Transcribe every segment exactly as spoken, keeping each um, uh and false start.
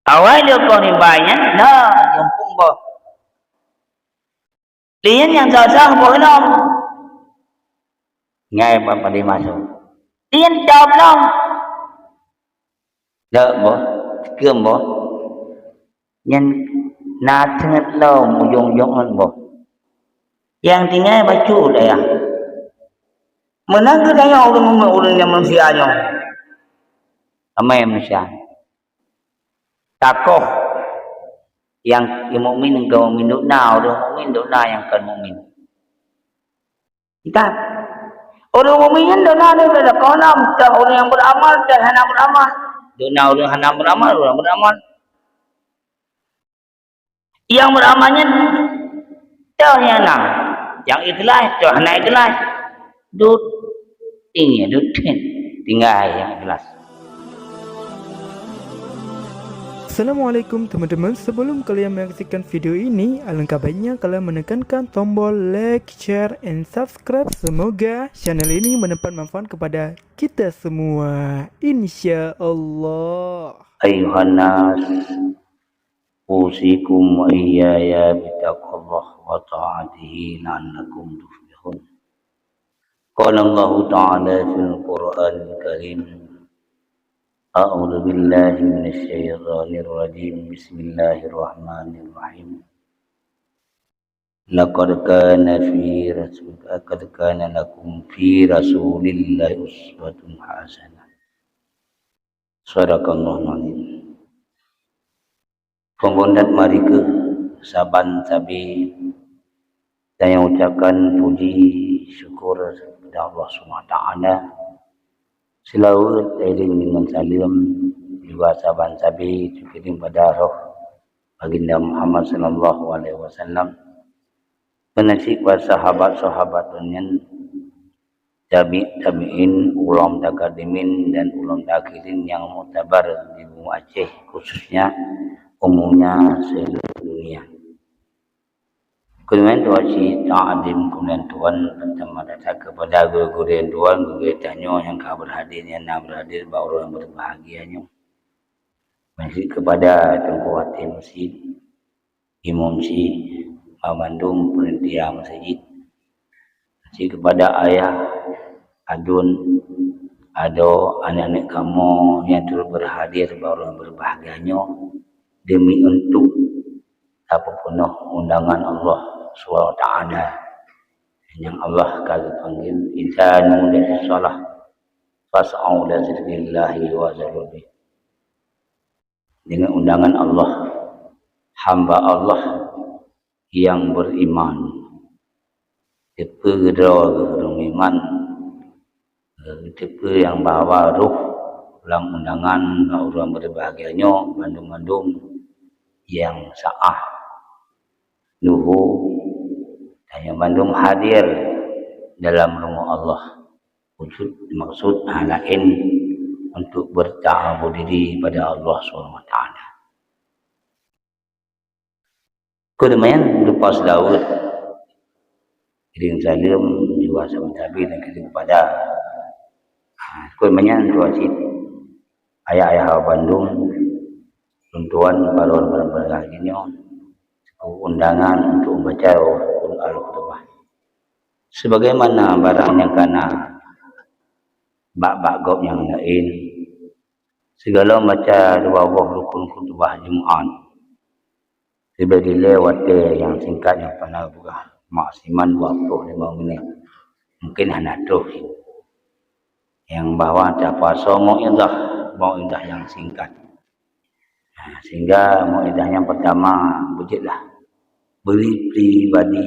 Awai lé kon ibai nyan, na, yumpung boh. Lé nyan nyang soh-soh boh lom. Ngai bak padé masuk. Lé nyan cop lom. Dok boh, tikeuem boh. Nyan na teungeut lom ujong-ujong ngon boh. Nyang tinggai bacut ayah. Meunan keuh tanyoe ureuëng, ureuëng nyang manusia nyoe. Ramai manusia. Takoh nyang mukmin ngon mukmin dok na, ureuëng mukmin dok na nyang kon mukmin. Entah. Ureuëng mukmin nyan dok na dok na, ureuëng nyang beramal dan hana beramal. Dok na ureuëng hana beramal, ureuëng beramal. Nyang beramal nyan toh nyang na, nyang ikhlas toh hana ikhlas. Dot tinggai, dot tinggai nyang ikhlas. Assalamualaikum teman-teman, sebelum kalian menyaksikan video ini, alangkah baiknya kalian menekankan tombol like, share, and subscribe. Semoga channel ini mendapat manfaat kepada kita semua, insya Allah. Ayuhan nas, usikum wa iyaya bitaqwallah wa ta'atihi la'allakum tuflihun. Qala Allahu ta'ala fil Qur'anil Karim, A'udzu billahi minasy syaithanir rajim. Bismillahirrahmanirrahim. Laqad kana fi rasul laqad kana lakum fi rasulillahi uswatun hasanah. Sadaqallahul azim. Peungon dat mari keuh saban sabe tanyoe ucapkan puji syukur keupada Allah Subhanahu Wa Taala. Seulaweuet tairing deungon saleuem juga saban sabe teukeudeueng bak roh Baginda Muhammad sallallahu alaihi wasallam. Keunan cit bak sahabat-sahabat geuh nyan, tabi' tabi'in, ulama mutaqaddimin dan ulama mutaakhirin nyang muktabar di bumoe Aceh, khususnya umumnya seluruh dunia. Keunan tuan cit takdim keunan tuan pertama datang kepada guru-guru tuan, guru tanyoe nyang ka berhadir, nyang na berhadir bak uroe nyang berbahagia nyoe. Masih kepada Teungku Hatim Rashid, Imum Syik, ban mandum panitia masjid. Cit keupada ayah, aduen, adoe, aneuk-aneuk kamoe nyang turot berhadir bak uroe berbahagia nyoe demi untuk tapeupunoh undangan Allah Subhanahu Wa Taala nyang Allah ka geupanggil, "Idza nudiya lis shalah fas'au ila dzikrillahi wa dzarul bai'." Deungon undangan Allah, hamba Allah nyang beriman. Teupeue keudroe geuh ureuëng iman, teupeue nyang bahwa roh lam undangan bak uroe nyang berbahagia nyoe bandum-bandum nyang sa'ah. Nuhu, tanyoe bandum hadir dalam rumoh Allah. Wujud maksud hana laén untuk bertaabud diri pada Allah Subhanahu Wa Taala. Keuneuk meunan leupah seulaweuet, kirim saleuem juga saban sabe dan kirim kepada. Keuneuk meunan tuan cit ayah-ayah bandum, tuan-tuan, baroe barang-barang nyoe, undangan untuk membaca rukun al-khutbah. Sebagaimana barang nyang kana bak-bak gob nyang laén, sigohlom baca dua boh rukun khutbah Jumat. Sibeh dilée watée nyang singkat nyang pana peugah maksimal dua ploh lima menit. Mungkin hana troh. Nyang bahwa tapasoe mauidhah, mauidhah nyang singkat. Sehingga mauidhah nyang pertama beujeuet lah beri pribadi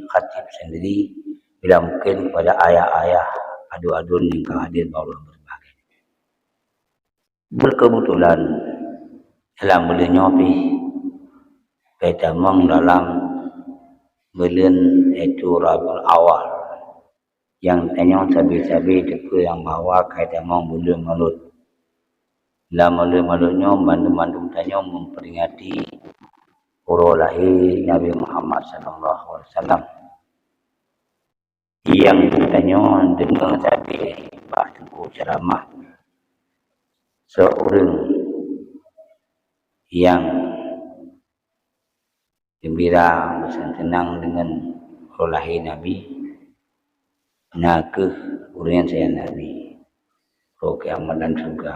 khatib sendiri bila mungkin kepada ayah-ayah, aduen-aduen nyang ka hadir bak uroe nyang berbahagia. Berkebetulan dalam buleuen nyoe pih ka tamong dalam buleuen yaitu Rabiul Awal. Nyang tanyoe sabe-sabe teupeue nyang bahwa ka tamong buleuen Maulud. Lam buleuen Maulud nyoe bandum-bandum tanyoe memperingati uroe lahé Nabi Muhammad sallallahu alaihi wasallam. Nyang tanyoe deungoe sabe bak teungku ceramah seureueng nyang geumbira, meuseunang deungon uroe lahé Nabi, na kheueh ureuëng nyang sayang Nabi, uroe kiamat dan syeuruga.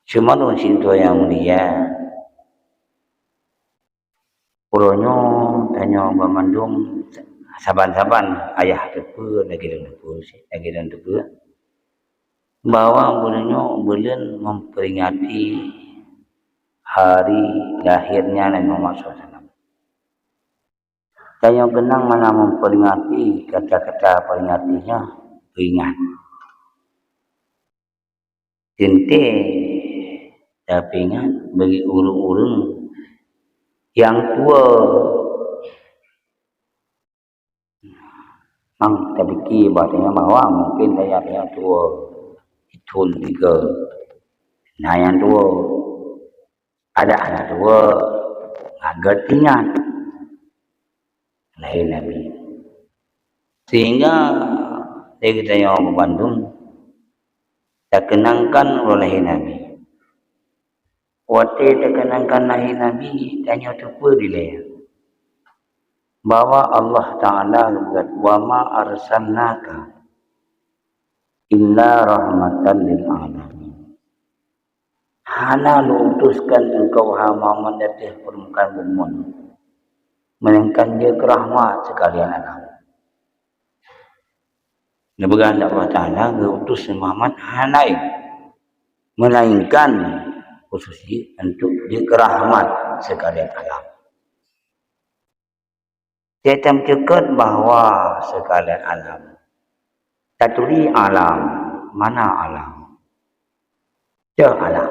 Cuma lôn sintoe nyang mulia, uroe nyoe tanyoe banmandum saban-saban ayah teupeue lagée lôn teupeue, lagée lôn teupeue, bahwa buleuen nyoe buleuen memperingati hari lahirnya Nabi Muhammad sallallahu alaihi wasallam. Tanyoe keunong mana memperingati, kata-kata peringati nyoe peuingat. Teuntée tapeuingat bagi ureuëng-ureuëng nyang tuwoe. Mang tapike bahwa mungkin tanyoe tuwoe, ithon tiga. Na nyang tuwoe, ada aneuk tuwoe, agak ingat lahé Nabi. Sehingga lé geutanyoe bandum takeunangkan uroe lahé Nabi. Watée takeunangkan lahé Nabi, tanyoe teupeue dilée bahwa Allah Taala geupeugah, "Wa ma arsalnaka illa rahmatan lil alamin." Hana lôn utuskan engkau, hai Muhammad, di ateueh peurmukaan bumoe, melainkan jeuet keu rahmat sekalian alam. Neupeugah Allah Taala geuutus Muhammad hana laén, melainkan khusus jih untuk jeuet keu rahmat sekalian alam. Saya tameucukot bahwa sekalian alam. Taturi alam, mana alam? Cah alam.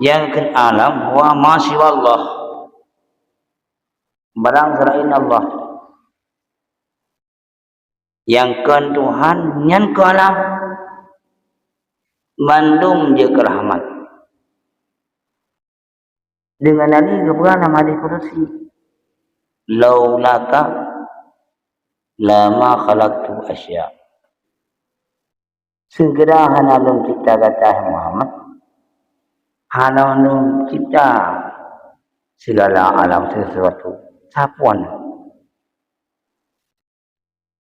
Nyang kheun alam, wa ma siwallah. Barang selain Allah. Nyang kon Tuhan, nyan keu alam. Mandum jeuet keu rahmat. Deungon Nabi geupeugah lam hadis kudusi, "Laulaka lama khalaqtu asya." Seukira hana lôn cipta gata, Muhammad, hana lôn cipta segala alam sesuatu. Sapeue na?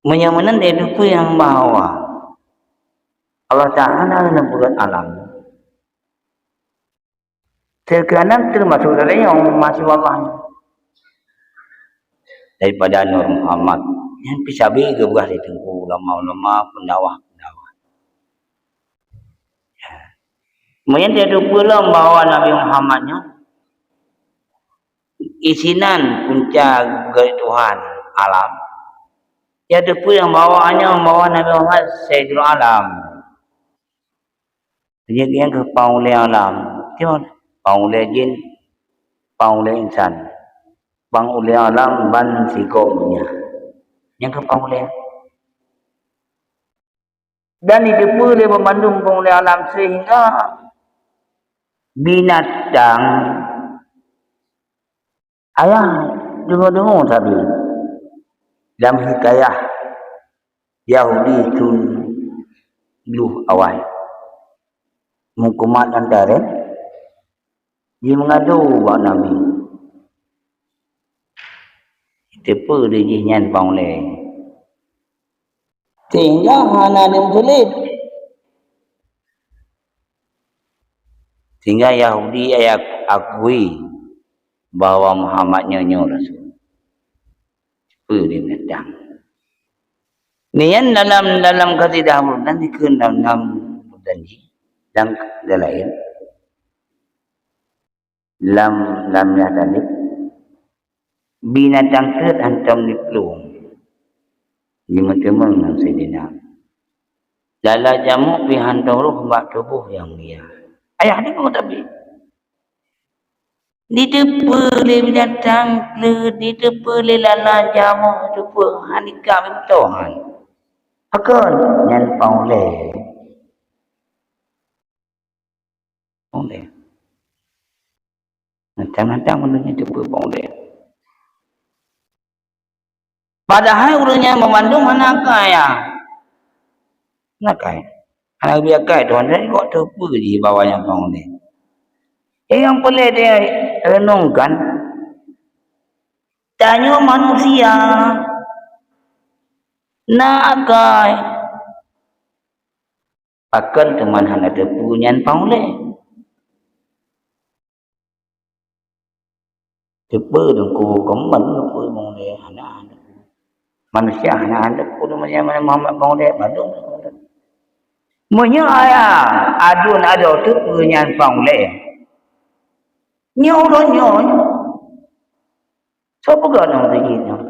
Meunyoe meunan, di peue nyang bahwa Allah Taala neupeugét alam. Seukira alam teumasuk dari nyang masuk Allah. Daripada Nur Muhammad. Nyang pih sabe geupeugah di teungku ulama-ulama, pendakwah-pendakwah. Meunyoe di peue lom bahwa Nabi Muhammad nyoe isinan punca geupeugét Tuhan alam. Di peue nyang bahwa nyoe bahwa Nabi Muhammad Saidul Alam. Jadi nyang keu panghulée alam. Cuma panghulée jin, panghulée insan. Panghulée alam ban sigom nyan. Nyang keu panghulée. Dan jiteupeue lé banmandum panghulée alam sehingga binatang, ayah deungoe-deungoe sabe lam hikayah Yahudi thon dua awai. Meukumat antara jimeungadu bak Nabi. Jiteupeue lé jih nyan panghulée. Sehingga hana lé meusulet. Sehingga Yahudi ayah akui bahwa Muhammad nyoe, nyoe rasul. Peue lé binatang. Nyan dalam, dalam qasidah Burdan dikheun dalam, dalam Burdan jih, dan, dan laén. Lam, lam nyan tadi, binatang treuk hantom jiplueng, jimeuteumeung ngon sidina. Lala jamok pih hantom roh bak tuboh nyang mulia. Ayah deungoe tapi. Jiteupeue lé binatang treuk, jiteupeue lé lala jamok, jiteupeue han ikab beutôi han. Pakon nyan panghulée. Panghulée. Macam-macam ureuëng nyang jiteupeue panghulée. Padahai ureuëng nyan banmandum hana akai, ya. Hana akai. Hana geubri akai, Tuhan tadi kok teupeue jih bahwa nyan panghulée. Nyang peureulée teurenungkan, tanyoe manusia na akai, pakon teuma hana teupeue nyan pang ulée. Teupeue teungku, keumen teupeue pang ulée, hana, hana teupeue. Manusia hana, hana teupeue teuma nyan Muhammad pang ulée, bandum. Meunyoe ayah aduen adoe teupeue nyan pang ulée, nyoe uroe nyoe, soe peugah nyoe meuseujid nyoe?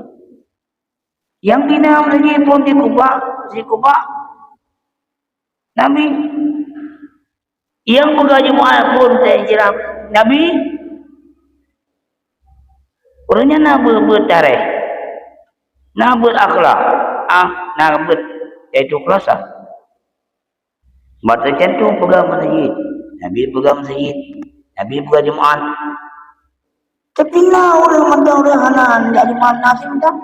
Nyang bina meuseujid phon di Kuba, di Kuba. Nabi. Nyang peugah Jumat phon teuh Islam. Nabi. Ureuëng nyan na beuet-beuet tarikh. Na beuet akhlak. Ah, na beuet, yaitu khulasa. Bak teucantum peugah meuseujid, Nabi peugah meuseujid, Nabi peugah Jumat. Tapi na ureuëng mantong ureuëng hana jak Jumat, na cit mantong.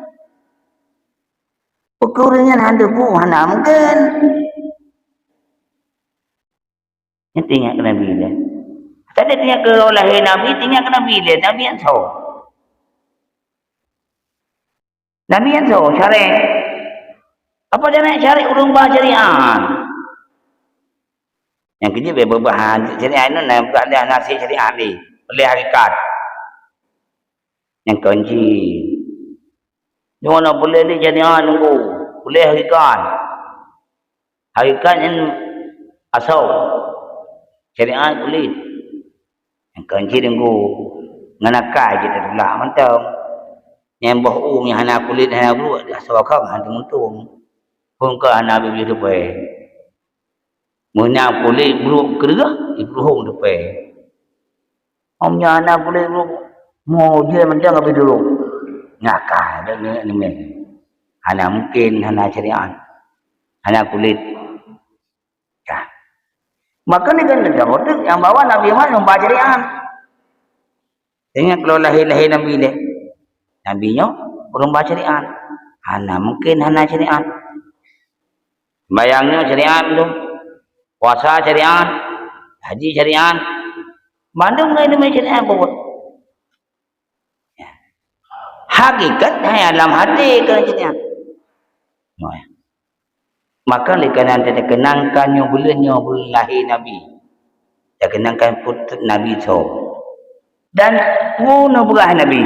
Peue keuh ureuëng nyan hana teupeue, hana mungken. Nyan teuingat keu Nabi lé. Tadi teuingat keu lahé Nabi, teuingat keu Nabi lé, Nabi nyan soe? Nabi nyan soe? Syarek. Apa syarek? Syarek ureuëng ba syariat. Nyang keujeuet bèk beubahan syariat nyoe na bukan dah nasé syariat lé, peureulèe hakikat. Nyang kon jih. Nyoe na peureulèe lé syariat nunggu, peureulèe hakikat. Hakikat nyan asoe, syariat kulét. Nyang kon jih deungon ngon akai jih tatulak mantong. Nyang boh u nyang hana kulét, hana bruek, asoe ka hana teumuntung. Phôn ka hana habéh teupeue. Meunyoe kulét bruek keureueh, jipeuruhông teupeue. Om nyan hana kulét, mo jeuet mantong habéh duroe. Nyan ka, dan nyan, nyan. Hana mungkin, hana syariat. Hana kulét. Ka. Maka ni kan dah beutôi nyang bahwa Nabi Muhammad nyang ba syariat. Ingat kalau lahé-lahé Nabi lé. Nabi nyoe ureueng ba syariat. Hana mungkin hana syariat. Sembahyang nyoe syariat tu. Puasa syariat, haji syariat. Bandum ngon ileumèe syariat buet. Hakikat hai alam haté keu syariat. Maka lé keunan teukeunangkan nyoe buleuen nyoe buleuen lahé Nabi. Teukeunangkan putôk Nabi soe. Dan peue neubeurah Nabi.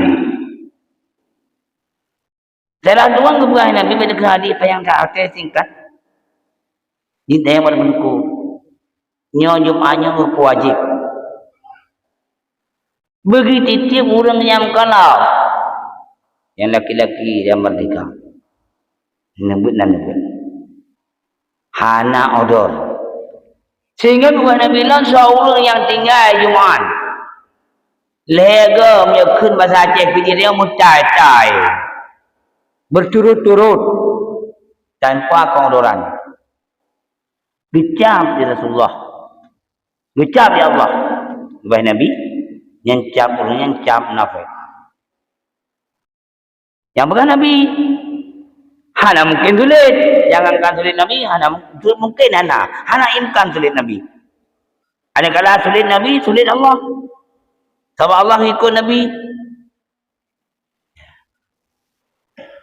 Salah dua geupeugah Nabi bak keu hadis nyang ka akhé singkat. Di daerah Teungku. Nyoe Jumat nyoe wajéb. Bagi tiep-tiep ureueng nyang mukallaf. Nyang laki-laki nyang merdeka. Neubeuet nan neubeuet. Hana odor. Sehingga bukan Nabi lom soe ureueng nyang tinggai Jumat. Lhèe goe meunyoe kheun basa Aceh pih jih nyoe meutai-tai. Berturut-turut tanpa keuodoran. Geucab lé Rasulullah. Geucab lé Allah. Leubeh Nabi, nyang cap ureueng nyan cap munafék. Nyang peugah Nabi, hana mungkin sulet. Jangankan sulet Nabi, hana mung-, mungkin hana. Hana imkan sulet Nabi. Adakala sulet Nabi, sulet Allah. Sabab Allah ikot Nabi.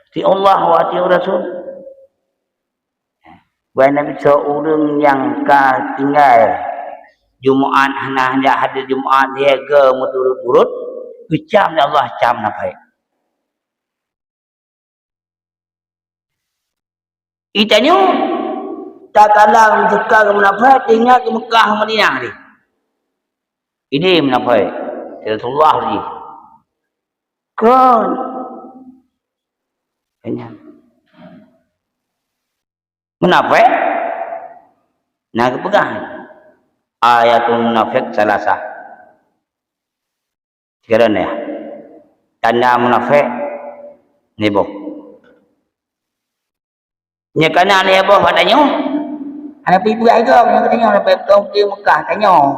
Ati'ullah wa ati'ur Rasul. Bukan Nabi soe ureueng nyang ka tinggai Jumat, hana jak hadir Jumat, lhèe goe meuturut-turut, geucam lé Allah cam munafék. Geutanyoe takalon teuka munafék, teuingat di Meukah Madinah tadi. Idéh munafék, Rasulullah jih. Kon. Munafék na geupeugah, ayatul munafék salasah. Sigoe nyan, tanda munafék nibôh. Nyang kana nibôh bak tanyoe, hana pih peugah lagèe nyan, tanyoe hana pih peugah di Meukah tanyoe.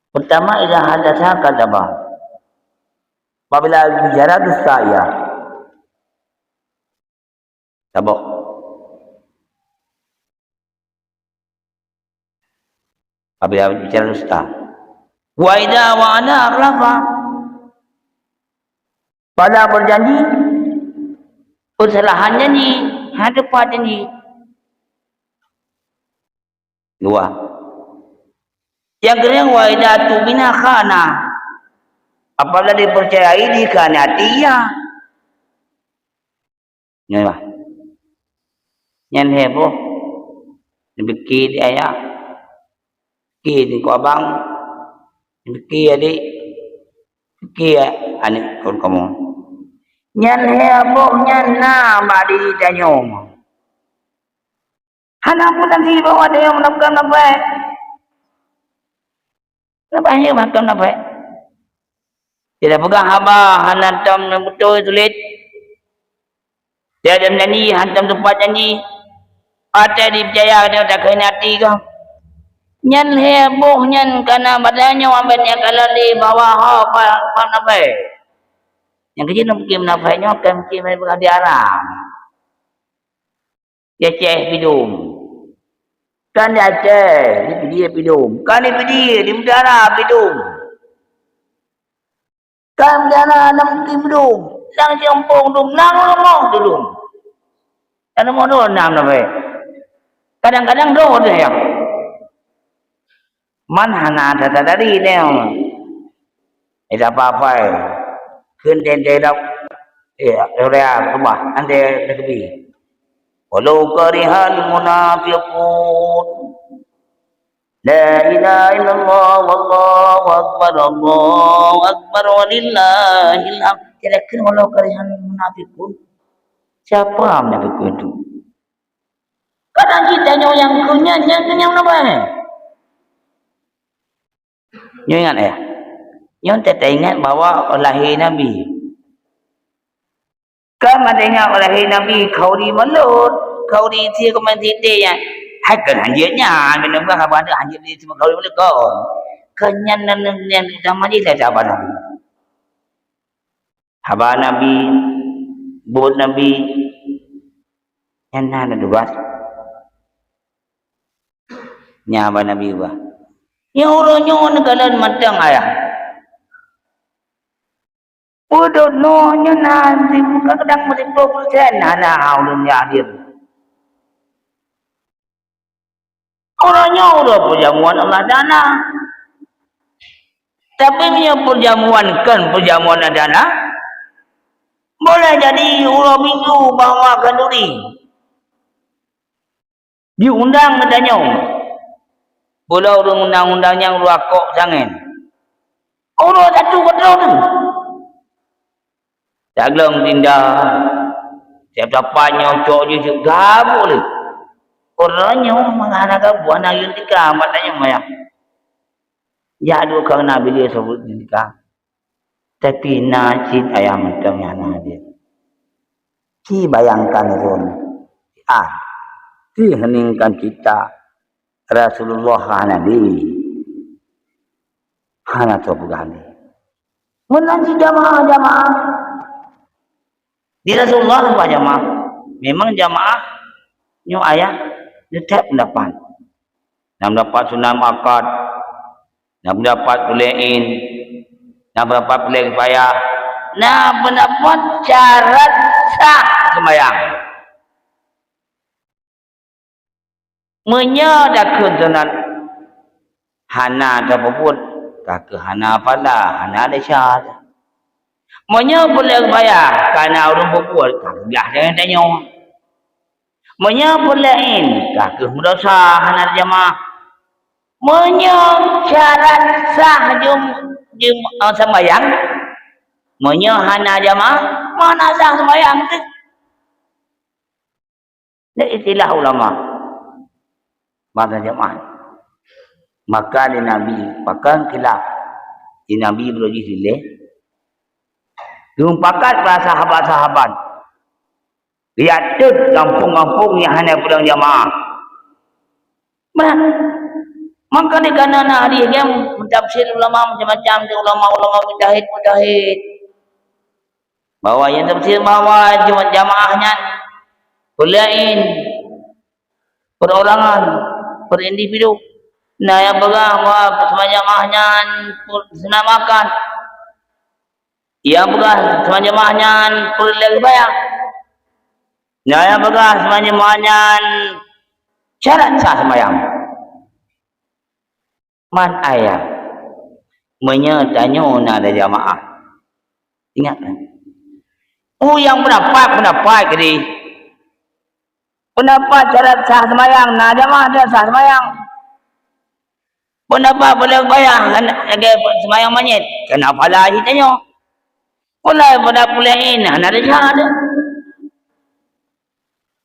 Pertama, idza hadatsa kadzaba. Apabila bicara dusta ia. Saboh. Apabila bicara dusta. Wa idza wa'ada akhlafa. Pada berjanji, peusalahan janji, hana teupat janji. Dua. Nyang keureueng, wa idza tu'mina khana. Apabila dipercayai, dikhianati, ya. Nyan bah. Nyan lhèe boh. Neupike di ayah. Pike di ko abang. Neupike adik. Pike aneuk kon kamoe. Nyan lhèe boh nyan na bak diri tanyoe. Hana pun nanti bahwa ada yang menafkah nafai. Nafai nyoe makam nafai. Tidak peugah haba hana tom beutôi tuléh. Tiada janji hantom teupat janji. Até dipeucaya dia takheun até kah. Nyan lhèe boh nyan kana badan nyoe ambet nyang kalon di bawah ho pa, pa nafai. Nyang keuji nang mungkin nafai nyoe kan mungkin mai peugah di Arab. Di Aceh pidum. Kan di Aceh, di Pidie pidum. Kan di Pidie, di Mutiara pidum. Kan di Mutiara na mungkin pidum. Nang Seumpung dum, nang Rumoh dum. Kan Rumoh dum nam na bae. Kadang-kadang dum ada ya. Man hana that-thatari nyoe. Eh, tak apa-apa, eh. Kheun teuntèe dap, eh, Suria keubah, andai teukeubie. Walau karihal munafiqun. La ilaha illallah, wallahu akbar, Allahu akbar, walillahil hamd. Kira-kira walau karihal munafiqun. Siapa munafiqun itu? Kadang kita nyoe nyang keunyan, nyang keunyan leubeh. Nyoe ingat ya. Nyoe teuingat bahwa lahé Nabi. Kan ada ingat lahé Nabi, khauri malot, khauri sie keuman siti ya. Hai kan hanjeuet nyan, minum kan haba hanjeuet di semua khauri malot kon. Keunyan nan yang utama je saya sahabat Nabi. Haba Nabi, buet Nabi, nyan na tugas. Nyan haba Nabi bah. Nyang uroe nyoe neukalon mantong ayah. Udon nyoe nyan na kadang meusiploh peureusén hana ulôn nyan hadir. Uroe nyoe uroe peujamuan Allah Taala. Tapi meunyoe peujamuan kon peujamuan Allah Taala, boleh jadi uroe Minggu bahwa khanduri. Diundang geutanyoe. Bula ureuëng undang-undang nyang luwa kok sangén. Uroe satu keudroe tu. Dagleng tinda, tiep sapat nyang cok jih cok gabuek lé. Uroe nyoe mangat hana gabuek hana yue tika, mat tanyoe maya. Jak duek keu Nabi lé saboh tika. Tapi na cit ayah mantong nyang hana hadir. Ci bayangkan ulôn. Ah, ci heuningkan cita Rasulullah hana di. Hana teupeugah lé. Meunan cit jamaah-jamaah. Di Rasulullah leupah jamaah. Memang jamaah nyoe ayah leutap pendapat. Na pendapat sunat muakkad, na pendapat peuleuen, na pendapat peuleuen kifayah, na pendapat syarat sah sembahyang. Meunyoe takheun sunat hana tapeubuet, ka keuh hana pala, hana desya. Meunyoe peuleuen kifayah kana ureuëng peubuet, ka keuh glah jangan tanyoe. Meunyoe peuleuen, ka keuh meudesya hana jamaah. Meunyoe syarat sah jum, jum, eh, sembahyang, meunyoe hana jamaah, mana sah sembahyang tu? Ni istilah ulama. Masa jamaah. Maka di Nabi, pakon khilaf. Di Nabi beuloh jih sileh. Geumupakat para sahabat-sahabat. Riyak teuk gampông-gampông nyang hana pulang jamaah. Bah, maka di kana na hadis nyang mentafsir ulama macam-macam di ulama-ulama mujtahid-mujtahid. Bahwa nyang tafsir bahwa jama-, jamaah nyan peuleuen, perorangan, per individu. Na nyang peugah bahwa seumayang jamaah nyan peureulèe sunat muakkad. Nyang peugah seumayang jamaah nyan peureulèe bayang. Na nyang peugah seumayang jamaah nyan syarat sah seumayang. Man ayah, meunyoe tanyoe na lam jamaah, ingat kan? Oh, nyang peundapat, peundapat keudeh. Peundapat syarat sah seumayang, na jamaah dak sah seumayang. Peundapat peureulèe bayang, lagèe seumayang manyét, keuneuk pahala cit tanyoe. Peue lé pada peue laén, hana dak sah.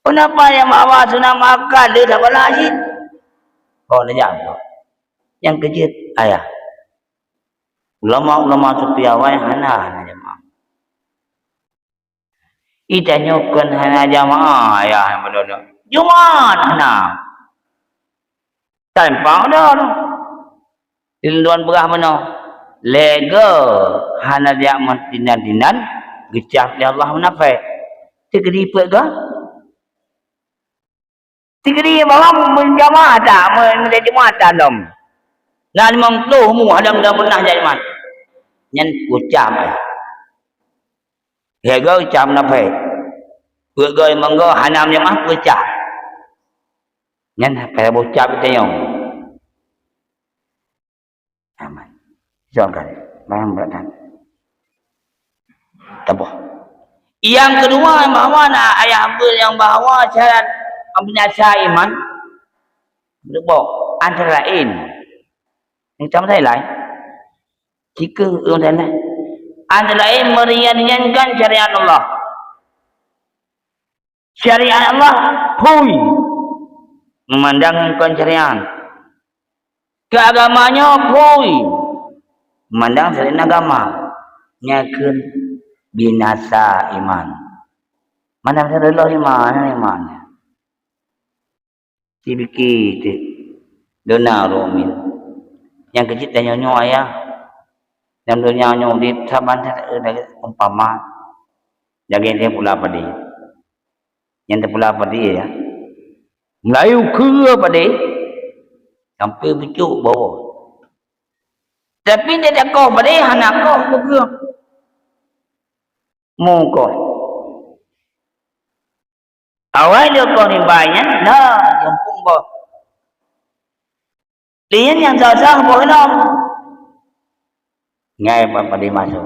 Peundapat nyang bahwa sunat muakkad le dak pahala cit. Oh, dak jak. Nyang keujeuet ayah. Ulama-ulama sufi awai hana, hana jamaah. Ita nyoe kon hana jamaah, ayah nyang beudôh-dôh. Jumat hana. Tanpa udôr. Di luwan beurah meunoe. Lego hana jak meutindan-tindan, geucap lé Allah munafék. Teukeudi peuet goe. Teukeudi bahwa meujamaah that, meu-, meujak Jumat that lom. Na limong ploh mu hana, hana pernah jak Jumat. Nyan ucap ai. Lhèe goe ucap munafék. Peuet goe limong goe hana meujamaah peucah. Nyan payah beucap teunyong. Aman. Jangan. Bayang berat kan. Taboh. Yang kedua, bahwa na ayah hamba yang bahwa syarat peunasah iman. Leubeh antara lain. Yang sama saya lain. Jika orang lain. Antara lain meringan-ringankan syariat Allah. Syariat Allah phui. Memandang kon syariat. Keu agama nyoe phui. Memandang syariat agama. Nyan keuh binasa iman. Mana bisa reuloh iman, iman. Sibiki teuk. Dona ureueng mukmin. Nyang keuh cit tanyoe nyoe ayah. Lam donya nyoe udép saban that umpama. Lagèe teuh pula padé. Nyang teupula padé, ya. Mulai ukeue padé, sampai pucôk bawah. Tapi dia dak koh padé, hana koh ukeue. Mu koh. Awai dia koh nimba nyan, na, mumpung boh. Lé nyan nyang sah-sah boh lom. Ngai padé masuk.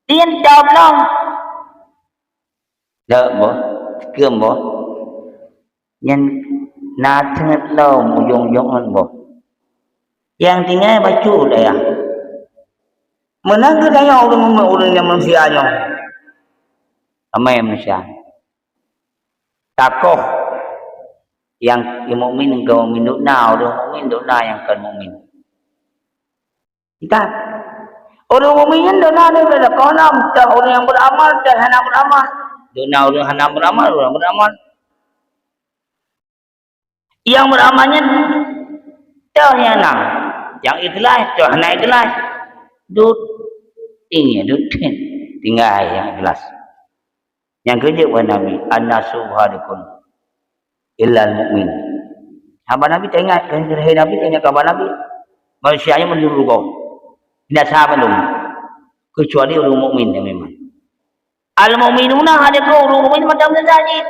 Lé nyan cop lom. Dak boh, keuem boh. Nyan na teungeut lom ujong-ujong ngon boh. Nyang tinggai bacut ayah. Meunan keuh tanyoe ureueng, ureueng nyang manusia nyoe. Ramai manusia. Takoh nyang mukmin ngon mukmin, dok na ureueng mukmin, dok na nyang kon mukmin. Entah. Ureueng mukmin nyan dok na ureueng lakoh nam, entah ureueng nyang beuramal, entah hana beuramal. Dok na ureueng hana beuramal, ureueng beramal. Nyang beuramal nyan toh nyang na, nyang ikhlaih, toh hana ikhlaih. Dot tinggai, dot tinggai nyang ikhlaih. Nyang keujeuet bak Nabi, "An-nasu halikun, illal mu'min." Haba Nabi teuingat, keuhai Nabi teuingat kaba Nabi. Manusia nyan meunurot rugoe. Binasa bandum. Keucuali ureueng mukmin nyang meuiman. Al-mu'minuna halikun, ureueng mukmin mantong binasa jih.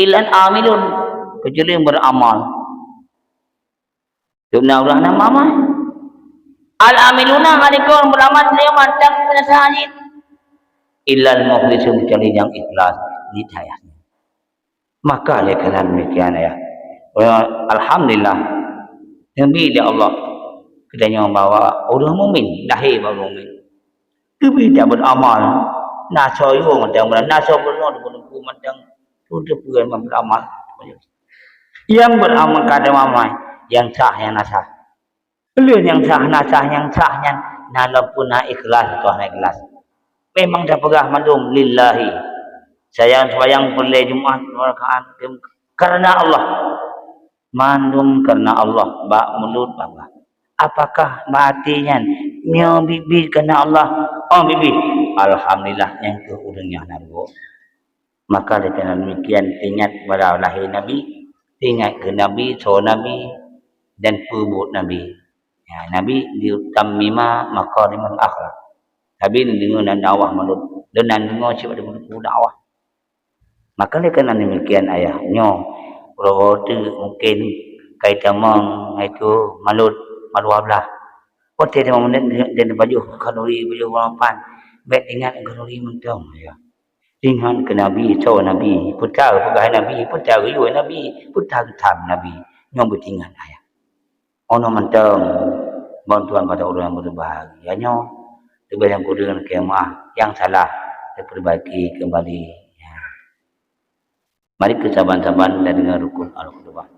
Illal amilun, keucuali beuramal. Dok na ureueng hana meuamal. Al-amiluna halikun, beuramal lé mantong binasa jih. Illal mukhlisun, keucuali nyang ikhlas, niyat. Maka lé keunan demikian, ya. Alhamdulillah. Neubi lé Allah keu tanyoe bahwa ureueng mukmin, lahé bak ureueng mukmin. Teubi dak beuramal. Na soe yue mantong beuramal, na soe bunoe mantong. Peue teupeue nyang beuramal. Nyang beuramal ka teuma mai, nyang sah nyang na sah. Ulôn nyang sah na sah, nyang sah nyan na lom peue na ikhlas, toh na ikhlas. Memang tapeugah mandum lillahi. Sayang seumayang peureulèe Jumat dua rakaat kareuna Allah. Mandum kareuna Allah, bak mulut bak. Apakah bak até nyan, nyoe biet-biet kareuna Allah? Oh, biet-biet. Alhamdulillah, nyan keuh ureueng nyang na rugoe. Maka lé keunan demikian, teuingat bak lahé Nabi, teuingat keu Nabi, soe Nabi, dan peubuet Nabi. Ya, Nabi di utammima makarimul akhlak. Nabi deungoe dan dakwah manut, dan deungoe cit bak dakwah. Maka lé keunan demikian ayah nyoe, uroe-uroe teuk mungkin kai tamong, hai tu malut, maluwah blah. Watèe tamong dan, dan pajoh khanuri, pajoh ureueng mapan, bèk ingat khanuri mantong, ya. Ingat keu Nabi, soe Nabi, peue ta geupeugah Nabi, peue ta geuyue Nabi, peue ta geutham Nabi. Nyoe beuingat ayah. Ono mantong bantuan pada ureueng nyang beureubahagia nyoe, leubeh nyang kureueng keu maah nyang salah, teupeurbaiki keumbali. Ya. Mari keu saban-saban tadeungoe rukun al-khutbah.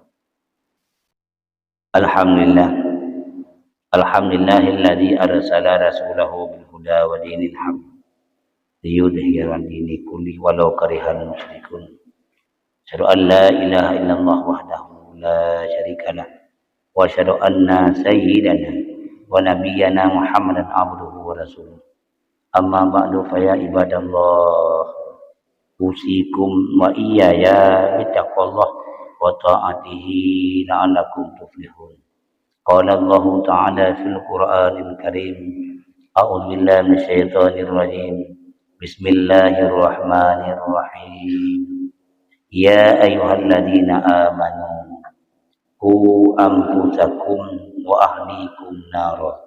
Alhamdulillah. Alhamdulillahilladzi arsala rasulahu bil huda wa dinil haq liyudhhirahu 'ala dini kullihi walau karihal musyrikun. Asyhadu an la ilaha illallah wahdahu la syarikalah. Wa asyhadu anna sayyidana wa nabiyyana Muhammadan abduhu wa rasuluh. Amma ba'du, fa ya ibadallah, usikum wa iyaya bitaqwallah wa ta'atihi la'allakum tuflihun. Qala Allahu ta'ala fil Qur'anil Karim, a'udzu billahi minasyaitonir rajim. Bismillahirrahmanirrahim. Ya ayyuhalladzina amanu, qu anfusakum wa ahlikum nara.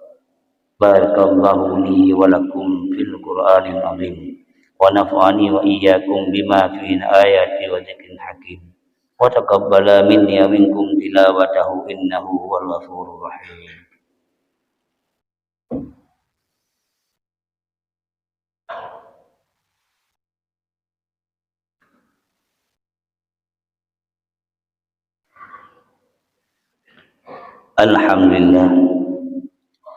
Barakallahu li wa lakum fil Qur'anil azim. Wa nafa'ani wa iyyakum bima fihi min ayati wa dzikril hakim. Wa taqabbala minni wa minkum tilawatahu innahu huwal ghafurur rahim. Alhamdulillah.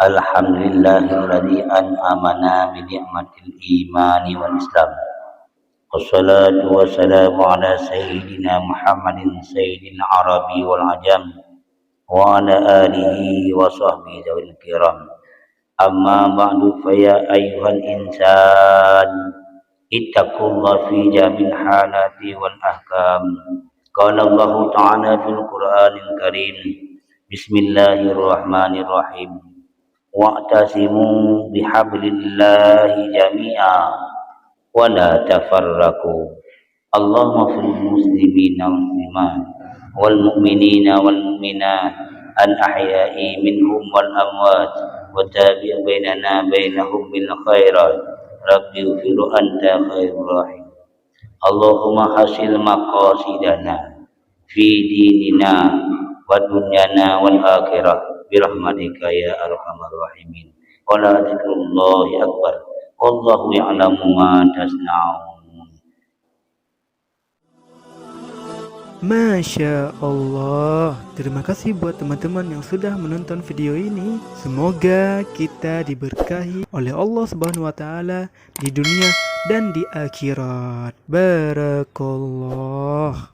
Alhamdulillahilladzi an'amana bi ni'matil imani wal islam. Wassalatu wassalamu ala sayyidina Muhammadin sayyidil arabi wal ajam, wa ala alihi wa sahbihi zawil kiram. Amma ba'du, fa ya ayyuhal insan, ittaqullaha fi jami'il halati wal ahkam. Qala Allahu ta'ala fil Qur'anil Karim, bismillahirrahmanirrahim. Wa'tasimu bihablillahi jami'a wa la tafarraqu. Allahumma fil muslimina wal muslimat, wal mu'minina wal mu'minat, al ahya'i minhum wal amwat, wa tabi' bainana bainahum bil khairat. Rabbi ighfir anta khairur rahim. Allahumma hasil maqasidana fi dinina wa dunyana wal akhirah, bi rahmatika ya arhamar rahimin. Wa la dzikrullahi akbar. Wallahu ya'lamu ma tasna'un. Masya Allah. Terima kasih buat teman-teman yang sudah menonton video ini. Semoga kita diberkahi oleh Allah Subhanahu wa Ta'ala di dunia dan di akhirat. Barakallah.